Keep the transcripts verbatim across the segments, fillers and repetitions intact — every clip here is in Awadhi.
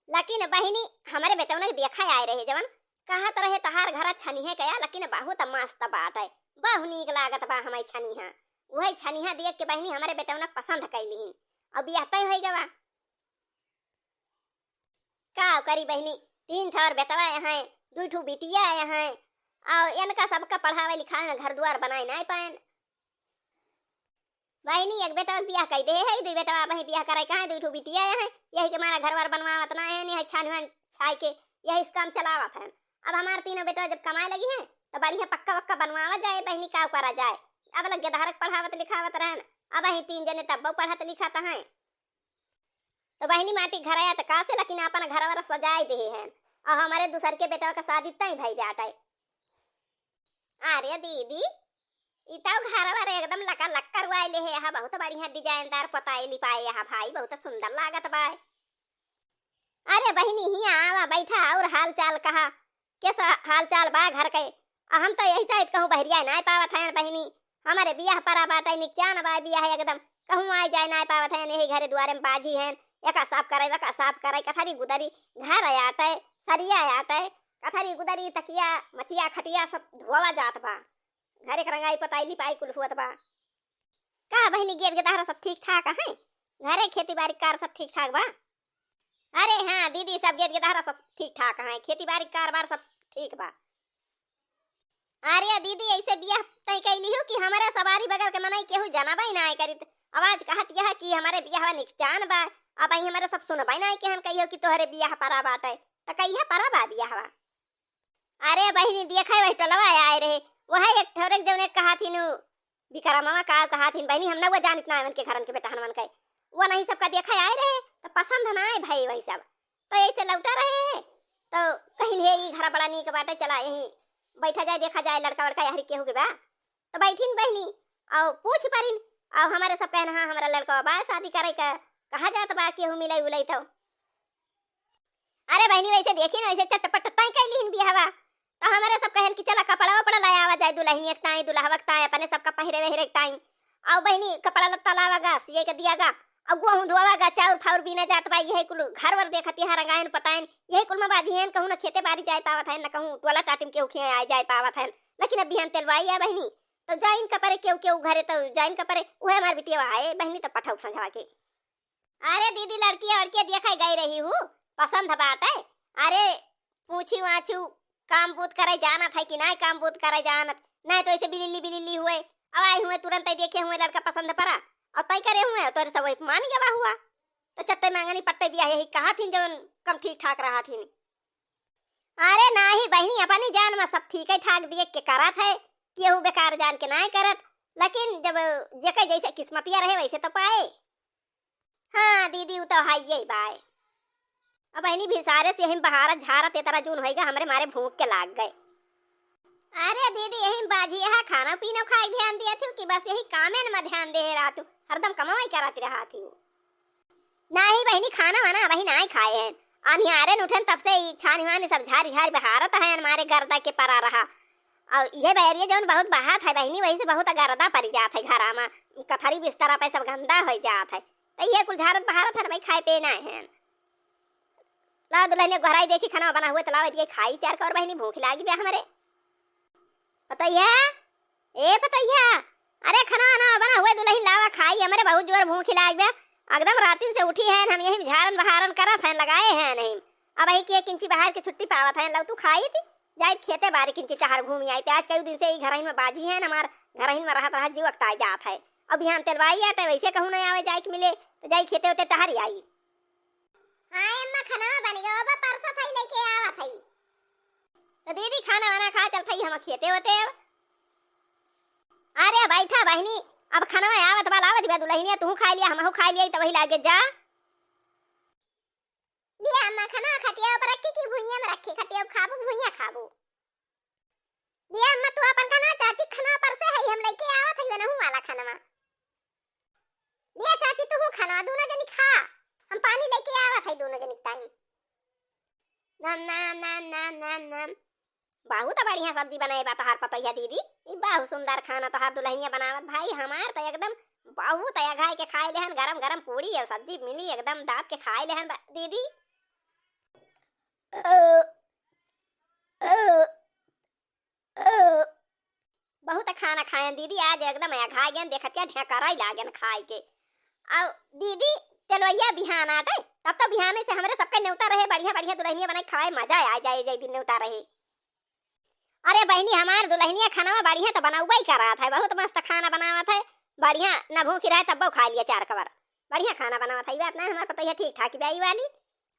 लेकिन बहिनी, हमरे बेटौना के देखा आए रहे, जवन कहत रहे तोहार घर छनिहे कया, लेकिन बहुत मस्त बाटे, बहु नीक लागत बा हमार छनिहा। उहे छनिहा देख के बहिनी हमरे बेटौना के पसंद कइ लिहिन, अउर बियाह तय होइ गवा। का करी बहिनी, तीन ठौर बेटवा हैं, दुइ ठू बिटिया हैं, अउर इनका सबका पढ़ावे लिखावे में घर दुआर बनाए नाहीं पाएन। बहिनी, एक बेटवा के बियाह कइ देहे है, दुइ बेटवा अबहीं बियाह करे का है, दुइ ठू बिटिया हैं, यही के मारा घर वर बनवावत नाहीं हैं, यही छान वान छाई के यही से काम चलावत हैं। अब हमार तीनों बेटवा जब कमाए लगिहैं, तो बढ़िया पक्का वक्का बनवावा जाए बहिनी, का करा जाए। अब लग गेदहरा के पढ़ावत लिखावत रहेन, अबहीं तीन जने तब्बो पढ़त लिखत हैं। तो बहिनी, माटी घर आया तो का से, लेकिन अपन घर वर सजाए देहे हैं। अउर हमरे दूसर के बेटवा का शादी तय भई बाटे। अरे दीदी, ई तो घर वर एकदम लका लक करवाए ले है, यहाँ बहुत बढ़िया डिजाइनदार पोताई लिपाए यहाँ भाई, बहुत सुंदर लागत बा। अरे बहिनी, हियाँ आवा, बैठा, अउर हाल चाल कहा, कैसा हाल चाल बा घर के? आ हम तो यही साइड कहूँ बहरिया नाहीं पावत हैं बहिनी, हमरे बियाह परा बाटे, निकचान बा बियाह एकदम, कहूँ आए जाए नाहीं पावत हैं, यही घरे दुआरे में बाझी हैं, एका साफ करे, वका साफ करे, कथरी गुदरी, घर आटे, सरिया आटे, कथरी गुदरी, तकिया, मचिया, खटिया सब धोवा जात बा, घरे के रंगाई पोताई लिपाई कुल हुअत बा। का बहिनी, गेद गेदहरा सब ठीक ठाक है? घरे खेती बारी कार सब ठीक ठाक बा? अरे हाँ दीदी, सब गेद गेदहरा सब ठीक ठाक है, खेती बारी कारबार सब ठीक बा। अरे दीदी, ऐसे बियाह तय कैली हो कि हमरे सवारी बगल के मनई केहू जानबे नाहीं करित। आवाज कहत यह कि हमरे बियाहवा निकचान बा, अबहीं हमरे सब सुनबे नाहीं केहन कहियो कि तोहरे बियाह परा बाटे। त कहिया परा बा बियाहवा? अरे बहिनी, देखे वही टोलवा आए रहे, वह एक ठौरे जौने कहा थी नु, विक्रमवा का कहा थी बहिनी, हम ना वो जानित ना उनके घरन के बेटहनवन के, वो नहीं सबका देखे आए रहे, तो पसंद ना आए भाई वही सब। तो यही से लौटा रहे हैं, तो कहिन हे ई घर बड़ा नीक बाटे, चला यही बैठा जाए, देखा जाए लड़का वड़का यहरी केहू के बा। तो बैठिन बहिनी, अउ पूछ परिन, अउ हमरे सब कहन, हाँ, हमरा लड़का बा, शादी करे का कहा जात बा, केहू मिले उले तो। अरे बहिनी, वैसे देखिन, वैसे चटपट तय कैलिन बियाहवा। तो हमरे सब कहन कि चला कपड़ा वपड़ा ले आवा जाए दुलहिनिया के ताई, दुलहवा के ताई, अपने सबका पहिरे वहिरे के ताई। अउ बहिनी, कपड़ा लत्ता लावा गा, सिए के दिया गा, अउ गोहूँ धोवा गा, चाउर फाउर बीना जात बा, यही कुल घर वर देखत यहाँ रंगायन पतायन, यही कुल में बाझी हैं, कहूँ न खेते बारी जाए पावत हैं, न कहूँ टोला टाटी में केहू खिया आए जाए पावत हैं। लेकिन अब बिहान तेलवाई आ बहिनी, तो जाइन कपरे केहू केहू घरे, तो जाइन कपरे, उहे हमार बिटिया आए बहिनी, तो पठौक संझवा के। अरे दीदी, लड़की वड़की देखे गई रही हूँ, पसंद बाटे। अरे पूछी वाछू, काम बूत करे जानत है कि नाहीं, काम बूत करे जानत, नाहीं तो ऐसे बिलिल्ली बिलिल्ली हुए। अब आई हुए तुरंत ही देखे हुए लड़का पसंद परा, और तय करे हुए, तोरे सब वही मान गवा हुआ। तो चट्टे मांगनी पट्टे बियाह यही कहा थी, जवन कम ठीक ठाक रहा थी। अरे नाहीं बहिनी, अपनी जान में सब ठीक है ठाक देख के करत है, केहू बेकार जान के नाहीं करत, लेकिन जब जेके जैसे किस्मतिया रहे वैसे तो पाए। हाँ दीदी, उ तो है यही बाय। अब बहिनी भिनसारे से यही बहारत झारत ए तरह जून होइगा, हमरे मारे भूख के लाग गए। अरे दीदी, यही बाजी है, खाना पीना खाए ध्यान दिया थी कि बस यही कामेन में ध्यान दे रहा तू, हरदम कमाई करत रहा थी। नाहीं बहिनी, खाना वाना अबही नाहीं खाए हैं। अन्हियारे न उठन तब से ई छानी वानी सब झारी झारी बहारत है, हमारे गर्दा के परा रहा। और ये बैरिया जौन बहुत बहात है बहिनी, वही से बहुत गर्दा परी जात है घरा में। कथरी बिस्तरा पे सब गंदा हो जात है। तो ये कुल झारत बहारत है भाई, खाए पे नाहीं है। लाओ दुलहिनिया गोहराई देखी, खाना बना हुए तो लाओ, ये खाई चार का और बहिनी भूख लागी बे हमरे। पतैया, ए पतैया, अरे खाना वाना बना हुए दुलहिन लावा खाई, हमरे बहुत जोर भूख लाग बा। एकदम रातिन से उठी हैं हम, यही झारन बहारन करत हैं, लगाए हैं नहीं। अबही के किंची बहार के छुट्टी पावत हैं, लौ तू खाई थी, जाइत खेते बारी किंची टहर घूमी आई। आज कई दिन से ई घरहिन में बाजी हैं, हमार घरहिन में रहत रहत जीव अकताई जात है। अब बिहान तेलवाई आटे, वैसे कहूँ नहीं आवे जाए के मिले, तो जाई खेते होते टहर आई। हाँ अम्मा, खाना बन गया बा, परसत हई लेके आवत हई। तो दीदी खाना वाना खा चलत हई हम खेते होते अब। अरे बैठा बहिनी, अब खाना आवत बा, लावत बा दुलहिनिया, तू खा लिया, हमहू खा लिया, तब वही लागे जा। लिया अम्मा, खाना खटिया पर रखी कि भुइया में रखी, खटिया खाबू, भुइया खाबू। लिया अम्मा, तू अपन खाना, चाची खाना परसे है, हम लेके आवत हई वनहू वाला खाना। लिया चाची, तू खाना, दोनों जनी खा, हम पानी लेके आवत हई दोनों जनी ताई। नम, नम, नम, नम, नम, नम। बहुत बढ़िया सब्जी बनाए बा तोहार पतोहिया दीदी, ई बहुत सुंदर खाना तोहार दुलहिनिया बनावत भाई, हमार तो एकदम बहुत अघाय के खाए लेहन, गरम गरम पूड़ी और सब्जी मिली, एकदम दाब के खाए लेहन बा-, दीदी। बहुत खाना खाएन दीदी, आज एकदम अघाय गएन, देखत क्या ढेकराई लागेन खाए के। अउ दीदी, तेलवैया बिहान आटे, तब तो बिहाने से हमरे सबके नेवता रहे, बढ़िया बढ़िया दुलहनिया बनाई खवाए, मजा आ जाए, जय दिन नेवता रहे। अरे बहिनी, हमार दुलहनिया खानवा बढ़िया तो बनउबई करात है, बहुत मस्त खाना बनावत है, बढ़िया न भूखी रहे तब्बो खा लिया चार कवर, बढ़िया खाना बनावत है। ई बात ना, हमार पतोहिया ठीक ठाक बा ई वाली।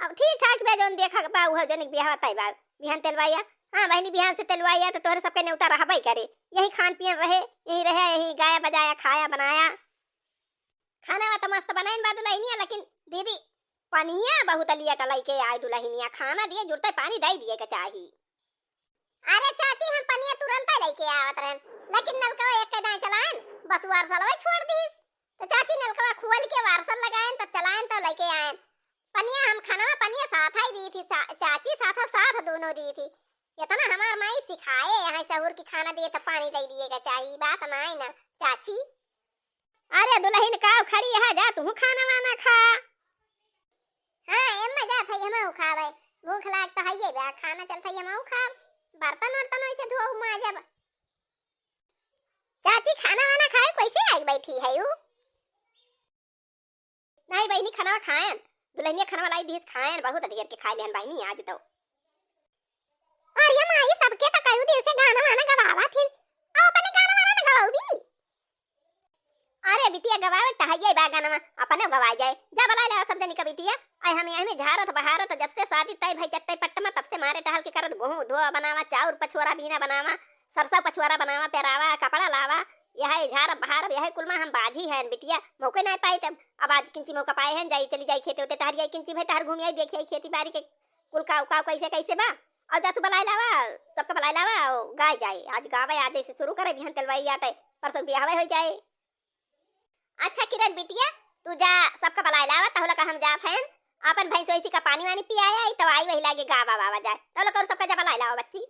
अब ठीक ठाक बा, जौन देखा बा उहो जौन बियाह तय बा। बिहान तेलवाइया, हाँ बहिनी, बिहान से तेलवाइया तो तोहरे सबके नेवता रहबई करे, यही खान पियन रहे, यही रहे, यही गाया बजाया, खाया बनाया। खाना वा तो मस्त बनाइन बा दुलहनिया, लेकिन दीदी, पनिया बहुत लेट लइके आए दुलहनिया, खाना दिए जुरते पानी दइ दिए के चाही। अरे चाची, हम पनिया तुरंते लइके आवत रहन, लेकिन नलकवा एक दाएं चलाएन, बस वारसलवा छोड़ दीस। तो चाची नलकवा खोल के वारसल लगाएन, तब चलाएन, तब लइके आएन पनिया। हम खानवा पनिया साथ ही दी थी, चा-, चाची साथ साथ दोनों दी थी। इतना हमार माई सिखाए यहाँ सहूर की खाना दिए तो पानी दइ दिए के चाही, बात नाई ना चाची। अरे दुलहिन, काव खड़ी है, जा तुहू खाना वाना खा। हाँ, एम्मा जात है, हमहू खावे। भूख लाग तो हइये बा, खाना चलत है, हमहू खाब। बर्तन वर्तन वैसे धोऊ माजब। चाची, खाना वाना खाए कैसे आई बैठी है यू? नहीं बहिनी, खाना खाएन। दुलहनिया खाना लाई दीस खाएन, बहुत ढेर के खाए लेहन बहिनी आज तो। अरे माई, सबके तो कई दिन से गाना वाना गवावा थिन, अब अपने गाना वाना न गवाऊ भी। अरे बिटिया, गवावे त हइये बा गाना, अपने गवाए जाए। जा बलाए ला सब जनी का बिटिया। आई हम यहीं में झारत बहारत, जब से शादी तय भई चट्टई पट्ट में, तब से मारे टहल के करत, गोहूं धोआ बनावा, चाउर पछोरा बीना बनावा, सरसों पछोरा बनावा, पेरावा, कपड़ा लावा, यह झारब बहारब, यह कुल में हम बाझी हैं बिटिया, मौके नाई पाई। तब अब आज किंची मौका पाए हैं, जाई चली जाई खेते होते टहर जाई, किंची भाई टहर घूमी आई, देखी आई खेती बाड़ी के कुल का उकाव कैसे कैसे बा। और जा तू बलाए लावा, सबका बलाए लावा, और गाए जाए। आज गावे, आज से शुरू करे, बिहान तेलवाई आटे, परसों बियाहवे हो जाए। अच्छा किरण बिटिया, तू जा सबका बलाए लावा, तहुला का हम जात हैं, आपन भैंस वैसी का पानी वानी पियाया, आई तो आई वही लागे गावा वावा जाए, तहुला का और सबका जा बलाए लावा बच्ची।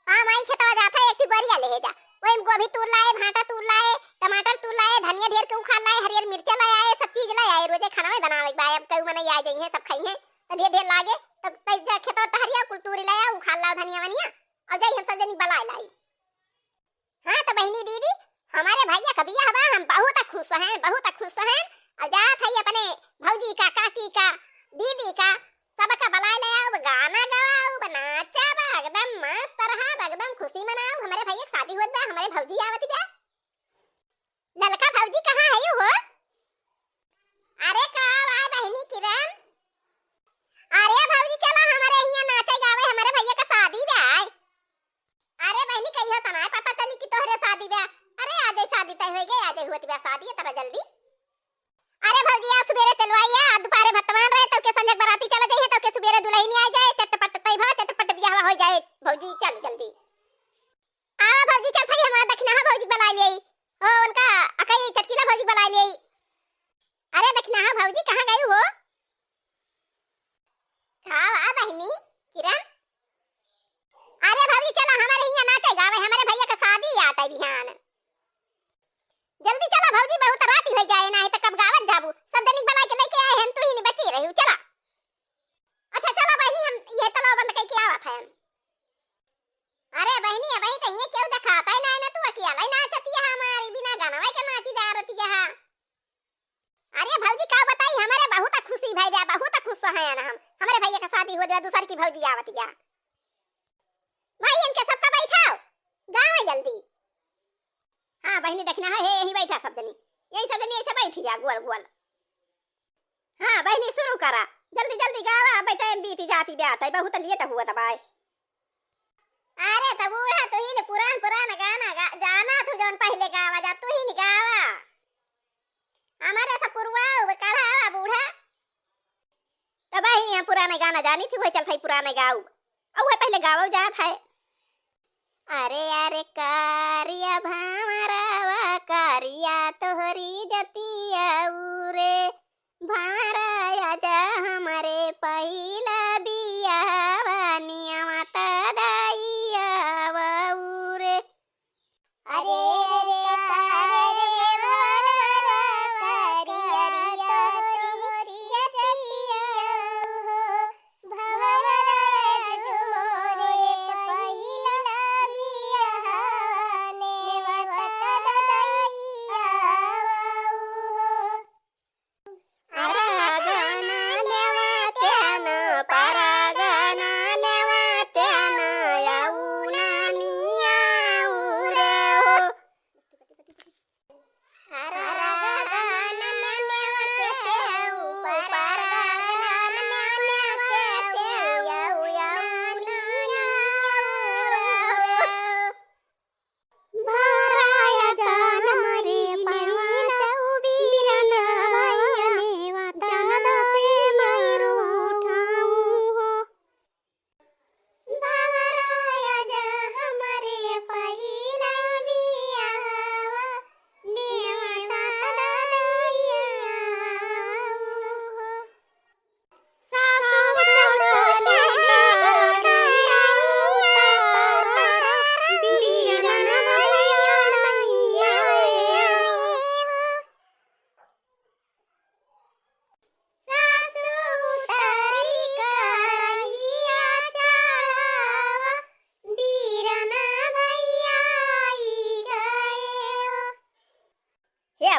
हाँ माई, खेतवा जात है, एक ठी बोरिया लेहे जा। वही में गोभी तूर लाए, भांटा तूर लाए, टमाटर तूर लाए, धनिया ढेर के उखाड़ लाए, हरियर मिर्चा लाए आए, सब चीज लाए आए। रोजे खाना में बनावे के बा, अब कऊ मनई आ जाइहे, सब खाइहे, तो ढेर ढेर लागे, तो तै जा खेतवा टहरिया कुल तूरी लाया, उखाड़ लाओ धनिया वनिया, और जाई हम सब जनी बलाए लाई। हाँ तो बहिनी दीदी, हमारे भैया का बियाह बा, हम बहुत खुश हैं, बहुत खुश हैं। और जात है अपने भौजी का, काकी का, दीदी का, सबका बलाए ले आउब, गाना गवाउब, नाचब, एकदम मस्त रहब, एकदम खुशी मनाउब। हमरे भैया के शादी होत बा, हमरे भौजी आवत बा। ललका भौजी कहाँ है हो? अरे का आए बहिनी किरण? अरे भौजी चला हमरे हियाँ नाचे गावे, हमरे भैया का शादी बा। अरे बहिनी कहियो त नाय पता चली कि तोहरे शादी बा। अरे आजे शादी तय होइ गए, आजे होत बा शादी इतना जल्दी। अरे भौजी, आज सुबेरे तेलवाइया, आज दुपहरे भतवान रहे, तौके संझक बराती चला जाइए, तौके सुबेरे दुलहिनी आ जाए, चटपट तय भा, चटपट बियाह हो जाए। भौजी, चल जल्दी। आवा भौजी, चल थई, हमार दखिनहा भौजी बलाइ लेई। ओ, उनका अकई चटकीला भौजी बलाइ लेई। अरे दखिनहा भौजी, कहाँ गई हो? का बा बहिनी, किरण? अरे भौजी, चला हमारे हियाँ नाचे गावे, हमारे भैया का शादी आटे बिहान। जल्दी चला भौजी, बहुत राती होइ जाए, नाही त कब गावत जाबू। सब जनी बलाइ के लइके आए हैं, तू ही नहीं बची रहू, चला। अच्छा चला बहिनी, हम ये तलाव बंद कइके आवत हैं। अरे बहिनी, अबही त ये केहू देखात है ना, ना तू अकेला ही नाचत है हमारी बिना गाना के नाची जा रही है। अरे भौजी का बताई, हमारे बहुत खुशी भई बा, बहुत खुश हैं हम, हमारे भैया का शादी हो गया, दूसर की भौजी आवत बा। भाई इनके सबका बैठाओ, गावे जल्दी। हाँ बहिनी, दखिनहा, हे यही बैठा सब जनी, यही सब जनी ऐसे बैठी जा गोल गोल। हाँ बहिनी, शुरू करा, जल्दी जल्दी गावा, अबे टाइम बीती जाती बाटे, बहुत लेट हुआ तबाय। अरे त बूढ़ा, तू ही न पुरान पुरान गाना गा, जाना तू जौन पहिले गावा जा, तू ही न गावा। हमारे सब पुरवाओ, कढ़ावा बूढ़ा। तब ही हम पुराने गाना जानी थी, वह चलत है पुराने गाऊ। और वह पहले गावो जात है। अरे अरे कारिया भांवरावा, कारिया तोहरी जतिया ऊ रे। भांवरा आजा हमरे पहिला बियाहवा, नियमा त दाइया ऊ रे। अरे रे कारे भवरवा करिया तोरी जतिया हो, भवरवा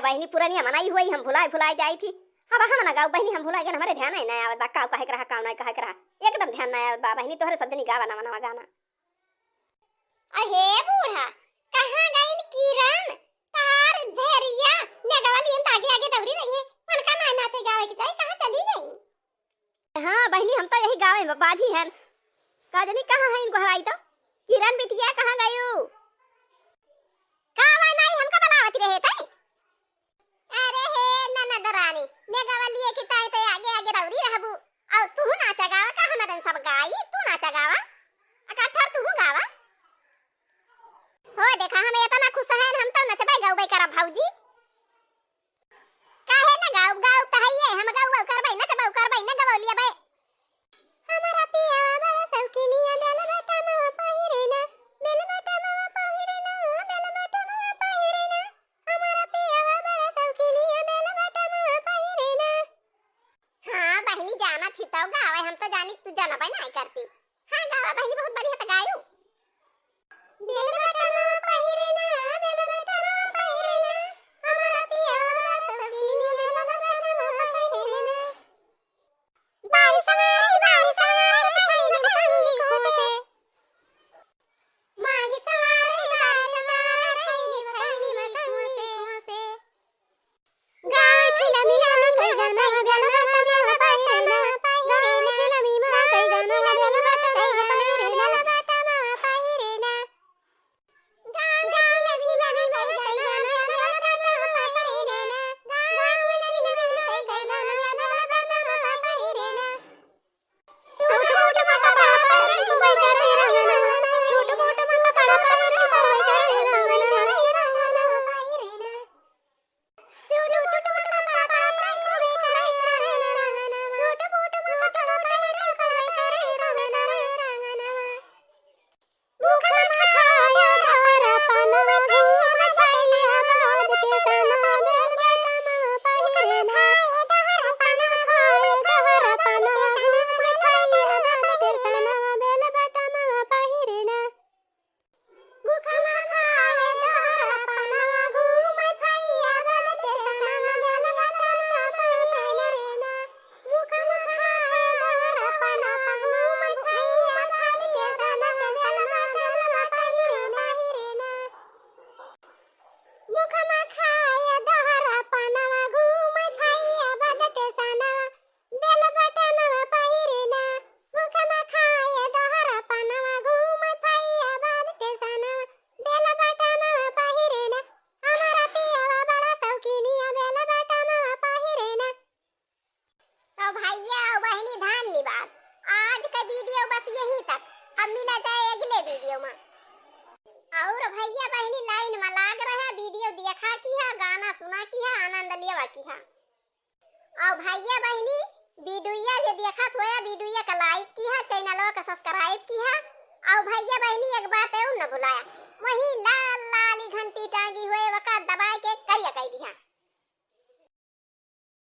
बहिनी पुरनिया मनई हुई, हम भुलाए भुलाए जाई थी। अब हम ना गाउब बहिनी, हम भुलाए गए, हमरे ध्यान ही ना आवत बा, का कहे के रहा, का ना कहे के रहा, एकदम ध्यान ना आवत बा बहिनी, तोहरे सब जनी गावा नवा नवा गाना। अहे बूढ़ा, कहाँ गइन किरण? तार धैर्या, नेगवा लियन त आगे आगे दौड़ी रही है, उनका ना नाचे गावे के चाही, कहाँ चली गई? हाँ बहिनी, हम तो यही गावे में बाझी हन। का जनी कहाँ है इनको हराई तो? किरण बिटिया कहाँ गयू? का भाई माई हमका बुलावत रहे थे? अरे हे ननद रानी, नेगवा लिए कि ताई ते आगे आगे दौड़ी रहबू। और तू नाचा गावा का हमरन सब गाई, तू नाचा गावा। अका ठर तू गावा। हो देखा हम इतना खुश हैं, हम तो नचबे गौबे करब भौजी। काहे न गाउब, गाउब त हइये, हम गउबउ करबै, नचबउ करबै, न गवलिया बे। हमरा पियावा बड़ा शौकीनिया, बेल बटमवा पहिरे ना, बेल बटमवा पहिरे ना, बेल बटमवा पहिरे ना। हमरा पियावा बड़ा शौकीनिया, बेल बटमवा पहिरे ना। हाँ बहिनी, जाना थी तो गावे, हम तो जानी तू जानबे नहीं करती। हाँ गावा बहिनी, बहुत बढ़िया तो गायू। बेल बटमवा पहिरे ना, बेल बटमवा पहिरे ना, हमरा पियावा बड़ा शौकीन, बेल बटमवा पहिरे ना। बारी सवारी, बारी सवारी, खैनी बटानी खोसे। मागी सवारी, बारी सवारी, खैनी बटानी खोसे। गावे फिल्मी मा कई गाना, बेल बटमवा पहिरे ना। गावे फिल्मी मा कई गाना, बेल बटमवा पहिरे ना। तो भैया और बहिनी धन्यवाद, आज का video बस यहीं तक। अब मिला जाए अगले video मा। और भैया बहिनी line मा लाग रहा, video देखा किहा, गाना सुना किहा, आनंद लेवा किहा। और भैया बहिनी video जे देखत होया, video का like किहा, channel का subscribe किहा। और भैया बहिनी एक बात और न भुलाया, वही लाल लाली घंटी टांगी हुए वका दबाए के करिया कई दिहा।